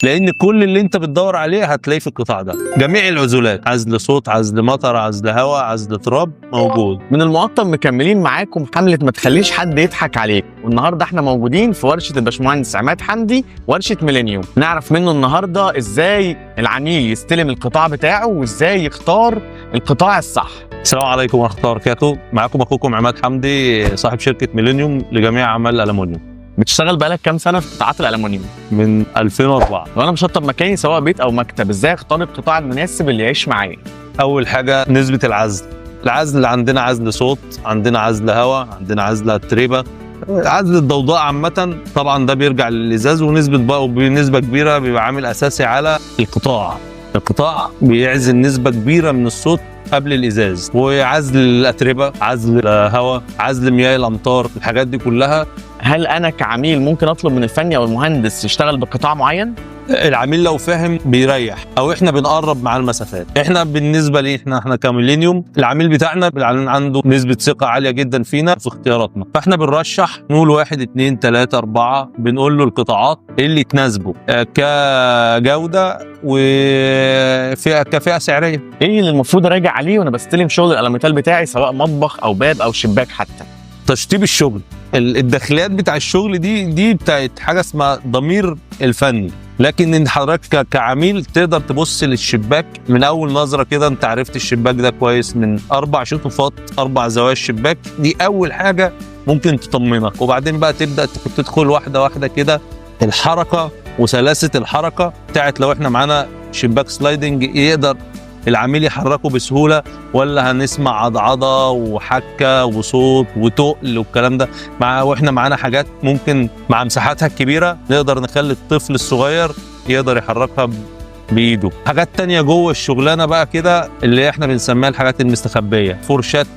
لان كل اللي انت بتدور عليه هتلاقيه في القطاع ده. جميع العزولات، عزل صوت، عزل مطر، عزل هواء، عزل تراب، موجود. من المقطم مكملين معاكم حملة ما تخليش حد يضحك عليك، والنهارده احنا موجودين في ورشة الباشمهندس عماد حمدي، ورشة ميلينيوم. نعرف منه النهارده ازاي العميل يستلم القطاع بتاعه وازاي يختار القطاع الصح. السلام عليكم ورحمة الله وبركاته، معاكم اخوكم عماد حمدي صاحب شركة ميلينيوم لجميع اعمال الالومنيوم. بتشتغل بقالك كام سنة في قطاعات الألمنيوم؟ من 2004. لو انا مشطب مكاني سواء بيت او مكتب، ازاي اختار القطاع المناسب اللي يعيش معايا؟ اول حاجة نسبه العزل. العزل عندنا عزل صوت، عندنا عزل هواء، عندنا عزل التربة، عزل الضوضاء عامة. طبعا ده بيرجع للازاز، ونسبه بقى بنسبة كبيرة بيبقى عامل اساسي على القطاع. القطاع بيعزل نسبه كبيرة من الصوت قبل الازاز، وعزل الاتربه، عزل الهواء، عزل مياه الامطار، الحاجات دي كلها. هل انا كعميل ممكن اطلب من الفني او المهندس يشتغل بقطاع معين؟ العميل لو فاهم بيريح، او احنا بنقرب مع المسافات. احنا بالنسبة لي احنا كميلينيوم، العميل بتاعنا عنده نسبه ثقة عالية جدا فينا في اختياراتنا، فاحنا بنرشح نقول 1 2 3 4، بنقول له القطاعات اللي تناسبه كجوده وفئه كفئه سعريه. ايه اللي المفروض اراجع عليه وانا بستلم شغل الالوميتال بتاعي سواء مطبخ او باب او شباك حتى؟ تشطيب الشغل، الداخليات بتاع الشغل دي بتاعت حاجة اسمها ضمير الفني. لكن ان حضرتك كعميل تقدر تبص للشباك من اول نظره كده، انت عرفت الشباك ده كويس من 4 شطوفات، 4 زوايا الشباك، دي اول حاجة ممكن تطمنك. وبعدين بقى تبدا تدخل واحدة واحدة كده، الحركة وسلاسه الحركة بتاعت لو احنا معانا شباك sliding يقدر العميل يحركه بسهولة، ولا هنسمع عضعضه وحكه وصوت وتقل والكلام ده. مع واحنا معانا حاجات ممكن مع مساحاتها الكبيرة نقدر نخلي الطفل الصغير يقدر يحركها بايده. حاجات تانية جوه الشغلانة بقى كده اللي احنا بنسميها الحاجات المستخبيه، فرشات،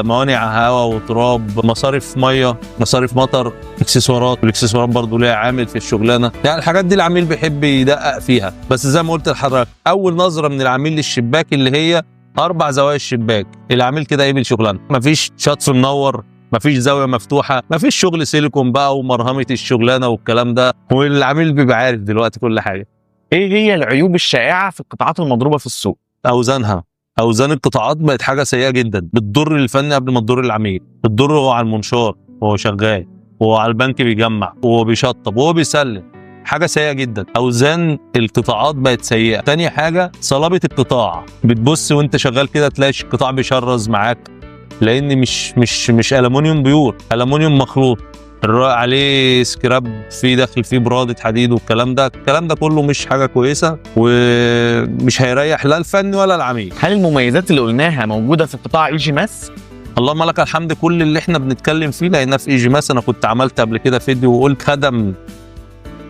موانع هواء وتراب، مصارف مية، مصارف مطر، اكسسوارات. والاكسسوارات برضو ليها عامل في الشغلانة. يعني الحاجات دي العميل بيحب يدقق فيها. بس زي ما قلت لحضرتك، اول نظره من العميل للشباك اللي هي 4 زوايا الشباك، العميل كده قبل شغلانة، مفيش شطف منور، مفيش زاوية مفتوحة، مفيش شغل سيليكون بقى ومرهمه الشغلانة والكلام ده، والعميل بيبقى عارف دلوقتي كل حاجة. ايه هي العيوب الشائعة في القطاعات المضروبه في السوق؟ اوزانها، اوزان القطاعات بقت حاجة سيئه جدا، بتضر الفن قبل ما تضر العميل، بتضره هو على المنشار وهو شغال، وهو على البنك بيجمع، وهو بيشطب، وهو بيسلم. حاجة سيئه جدا، اوزان القطاعات بقت سيئه. تاني حاجة صلابة القطاع، بتبص وانت شغال كده تلاقي القطاع بيشرز معاك، لان مش مش مش الومنيوم pure، الومنيوم مخلوط عليه سكراب، في داخل فيه برادة حديد والكلام ده. الكلام ده كله مش حاجة كويسة، ومش هيريح لا الفني ولا العميل. هل المميزات اللي قلناها موجودة في قطاع اي جي ماس؟ اللهم لك الحمد، كل اللي احنا بنتكلم فيه لقيناه في اي جي ماس. انا كنت عملت قبل كده فيديو وقلت خدم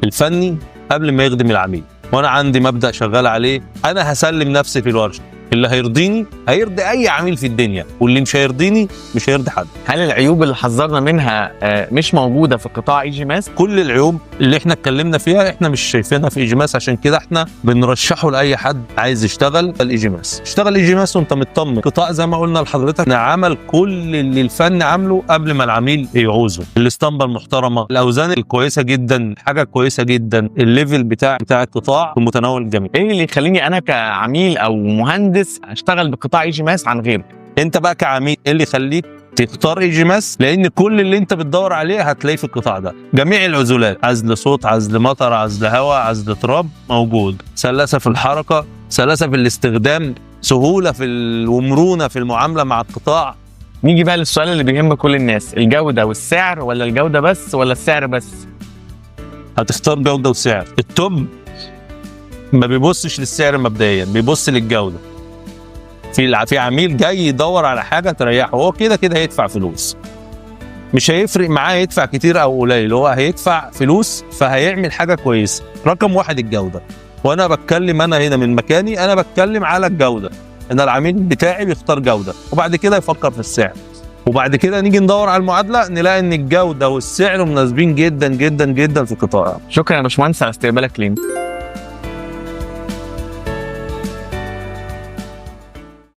الفني قبل ما يخدم العميل، وانا عندي مبدأ شغال عليه، انا هسلم نفسي في الورشة، اللي هيرضيني هيرضي اي عميل في الدنيا، واللي مش هيرضيني مش هيرضي حد. هل العيوب اللي حذرنا منها مش موجودة في قطاع اي جي ماس؟ كل العيوب اللي احنا اتكلمنا فيها احنا مش شايفينها في اي جي ماس، عشان كده احنا بنرشحه لاي حد عايز يشتغل الاي جي ماس. اشتغل اي جي ماس وانت مطمن. قطاع زي ما قلنا لحضرتك عمل كل اللي الفن عامله قبل ما العميل يعوزه، الاسطمبه المحترمة، الاوزان الكويسة جدا، حاجة كويسة جدا، ال level بتاع القطاع في متناول الجميع. ايه اللي يخليني انا كعميل او مهندس اشتغل بقطاع اي جي ماس عن غيره؟ انت بقى كعميل ايه اللي يخليك تختار اي جي ماس؟ لان كل اللي انت بتدور عليه هتلاقيه في القطاع ده. جميع العزولات، عزل صوت، عزل مطر، عزل هواء، عزل تراب، موجود. سلاسة في الحركة، سلاسة في الاستخدام، سهولة في ومرونه في المعاملة مع القطاع. نيجي بقى للسؤال اللي بيهم كل الناس، الجودة والسعر ولا الجودة بس ولا السعر بس؟ هتختار جوده وسعر. ال top ما بيبصش للسعر مبدئيا، بيبص للجودة. في عميل جاي يدور على حاجة تريحه، هو كده كده هيدفع فلوس، مش هيفرق معاه يدفع كتير او قليل، هو هيدفع فلوس فهيعمل حاجة كويسة. رقم 1 الجودة. وانا بتكلم انا هنا من مكاني، انا بتكلم على الجودة، ان العميل بتاعي بيختار جوده وبعد كده يفكر في السعر، وبعد كده نيجي ندور على المعادلة نلاقي ان الجودة والسعر مناسبين جدا جدا جدا في القطاع. شكرا يا باشمهندس على استقبالك لينا.